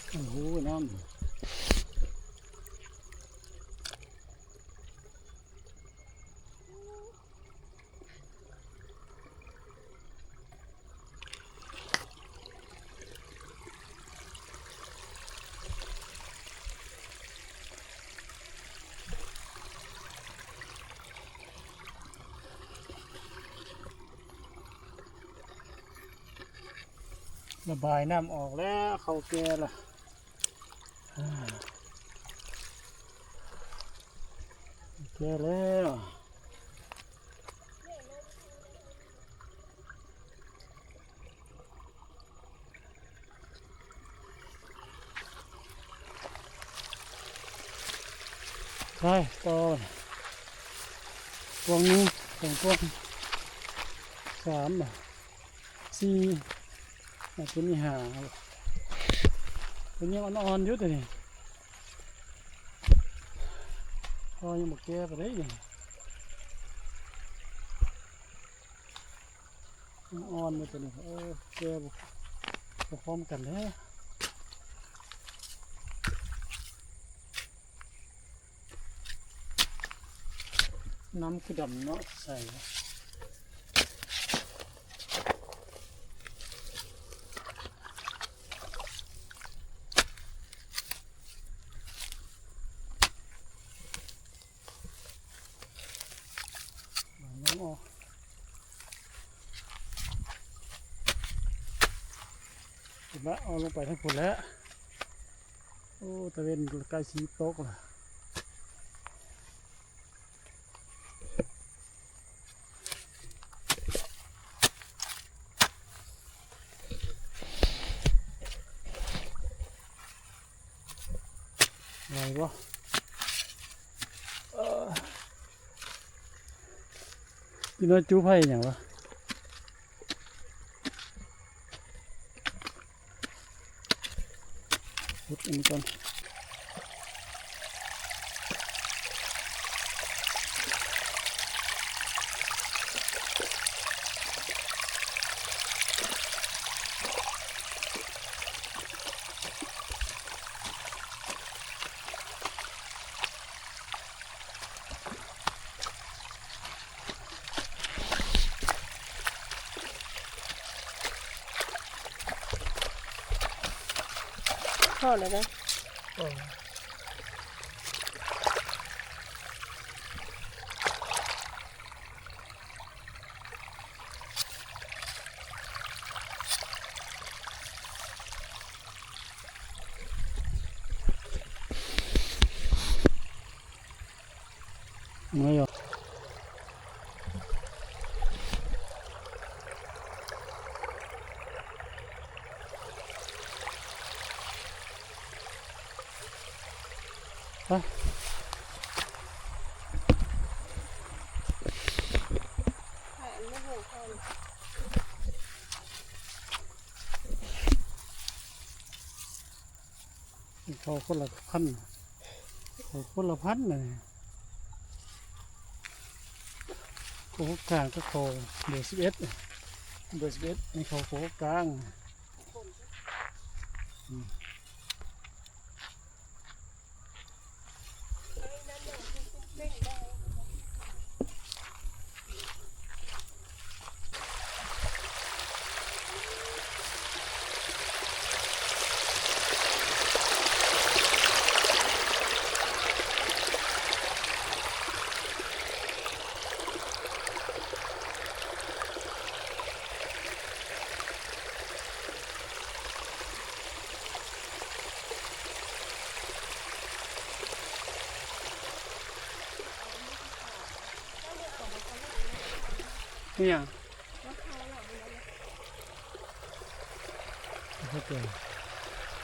ໂອ້ໂຫ ນ້ຳ ລະບາຍນ້ຳອອກແລ້ວ ເຂົ້າແກ່ລະ ອາ ແກ່ແລ້ວ. ໄປຕໍ່ ພວງໜຶ່ງ ສອງພວງ ສາມ ສີ່ ອາດຈະມີຫ້າ ເປັນຫຍັງອ່ອນໆຢູ່ໂຕນີ້ ພໍຍັງບໍ່ແກ່ປານໃດ. ອ່ອນເບິດໂຕນີ້ ເອີ ແກ່ບໍ່ ບໍ່ພ້ອມກັນເດ້. ນ້ຳຄືດຳເນາະ ໃສ. ເອົາລົງໄປທາງພຸ້ນແລ້ວ. ໂອ້ ຕາເວັນໃກ້ຊິຕົກລະ. ໄຫວບໍ່? ເອີ ພີ່ນ້ອຍຈູໄຟຫຍັງວະ? ຂຸດອັນນີ້ກ່ອນ. ພໍແລ້ວເດີ. ໄປ ເຂົ້າຄົນລະພັນ ເຂົ້າຄົນລະພັນນະ. ໂອ້ ກາງກໍເຂົ້າເບີສິບເອັດ ເບີສິບເອັດ ໃຫ້ເຂົ້າໂຄກາງ. ອືມ. ອີຫຍັງ?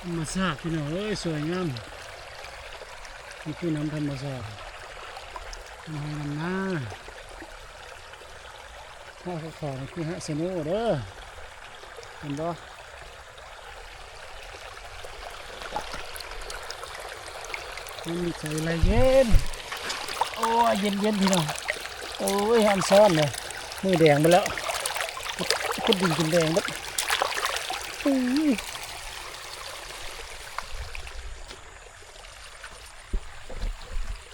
ທຳມະຊາດພີ່ນ້ອງເອີຍ ສວຍງາມ ມັນຄືນ້ຳທຳມະຊາດ ນ້ຳໄຮ່ນ້ຳນາ. ຫະ ຂາວໆ ນີ້ຄືຫະສະໂນເດີ ເຫັນບໍ່? ມັນໃສໄຫຼເຢັນ ໂອ້ຍ ເຢັນໆ ພີ່ນ້ອງ ໂອ້ຍ ຮ້ອນຊ້ອນເລີຍ ມືແດງເບິດແລ້ວ ຂຸດ ຂຸດດິນຈົນແດງເບິດ ອຸ້ຍ.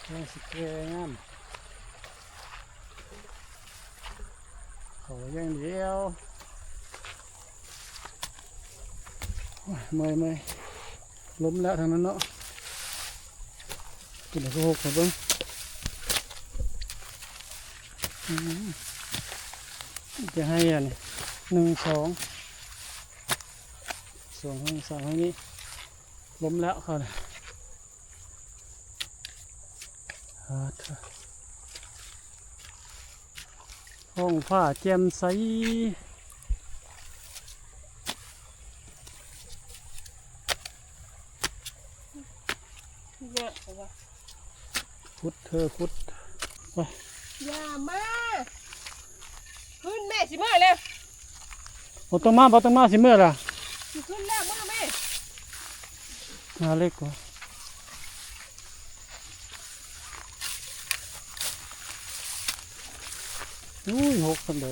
ຍັງຊິແກ່ງາມ ເຂົ້າຢ່າງດຽວ. ໂອ້ຍ ເມື່ອຍໆ ລົມແລ້ວທາງນັ້ນເນາະ. ກິນໃຫ້ຄົບໃຫ້ເບິ່ງ. ອືມ ຈະໃຫ້ອັນນີ້ ໜຶ່ງ ສອງ ສອງ ສາມ ໃຫ້ນີ້ ລົມແລ້ວເຂົານະ. ອາ ທ້ອງຟ້າແຈ່ມໃສ. ເຍາະແຕ່ວ່າ ຂຸດເທີຂຸດ ໄປ. ຢ່າມາ ຂຶ້ນແມ່ ຊິເມື່ອແລ້ວ. ບໍ່ຕ້ອງມາ ບໍ່ຕ້ອງມາ ຊິເມື່ອລະ ຊິຂຶ້ນແລ້ວ ມາແມ່. ຫາເຫຼັກວ່າ ອຸ້ຍ ຫົກຊັ້ນໃດ.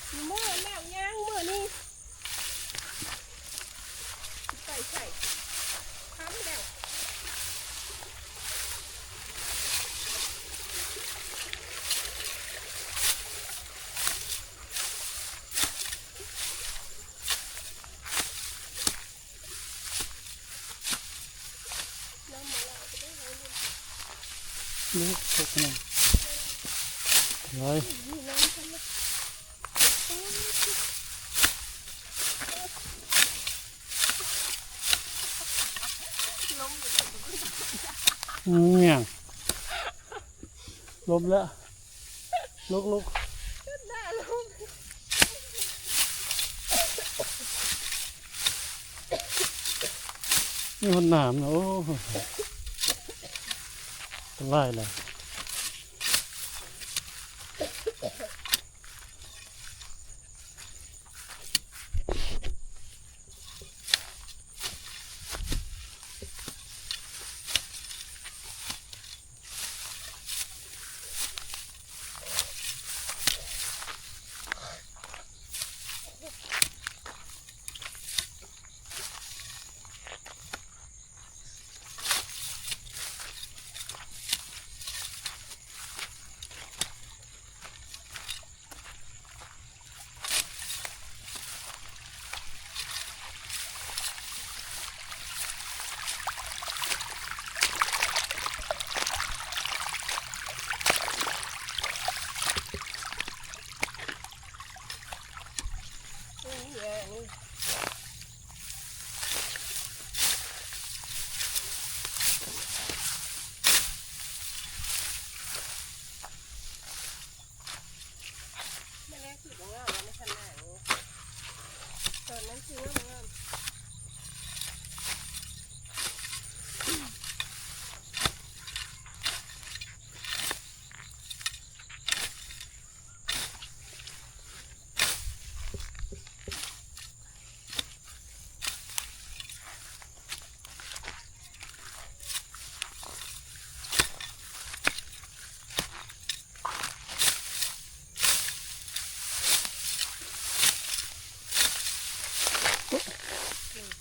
ຊິເມື່ອແລ້ວ ຍ່າງເມື່ອນີ້ ໄປໃສ ຄ່ຳແລ້ວ. ໂອ້ ຕົກນ້ຳຫຼາຍ. ອືມ ຫຍັງ ລົມແລ້ວ ລຸກໆ ມີຮອດນ້ຳນະ. ໂອ້ ອັນຕະລາຍແຫຼະ.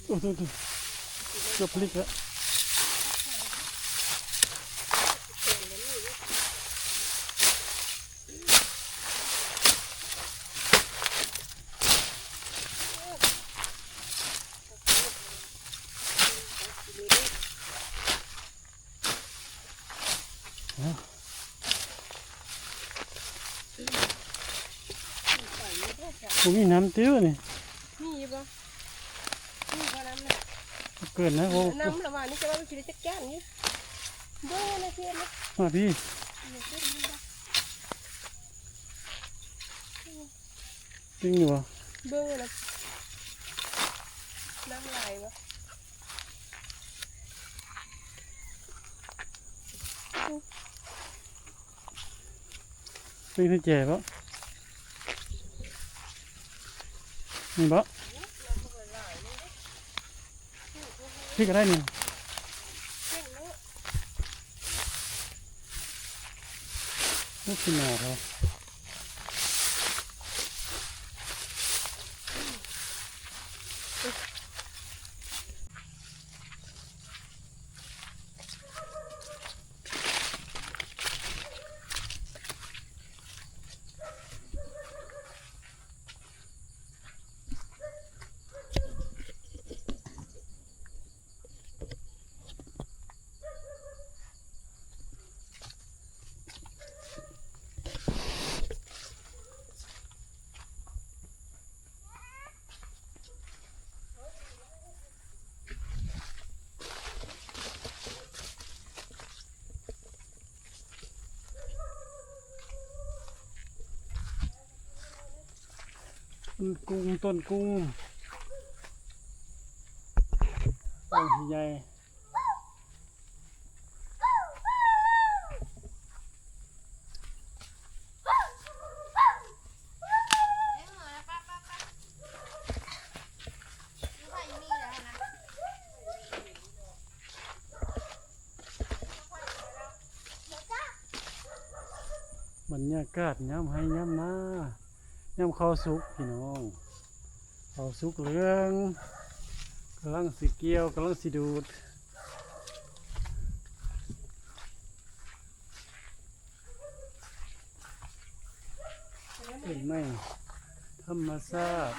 ໂອ້ໂຫ ເກືອບພະລິກແລ້ວ. ບໍ່ມີນ້ຳຕິວະນີ້? ມີບໍ່? ມີບໍ່ນ້ຳນະ? ເກີນນະ ໂອ້ ນ້ຳລະວ່ານີ້ ຈະວ່າໄປກິນຈັກຈານຢູ່. ເບິ່ງນະ ເຫັນນະ ມາພີ້. ຈິງຢູ່ບໍ່? ເບິ່ງນະ ນ້ຳຫຼາຍບໍ່? ເປັນໃຫ້ແຈບໍ່? ນີ້ບໍ່? ພີ້ກະໄດ້ນີ້. ໂອ້ ຂີ້ໜ້າເທາະ. ໂ ต้นกุ้ง ต้นกุ้ง ต้นใหญ่ บรรยากาศยามไฮ่ยามนา ยามข้าวสุกพี่น้อง ข้าวสุกเหลือง กำลังสิเกี่ยว กำลังสิดูด ต้นไม้ธรรมชาติ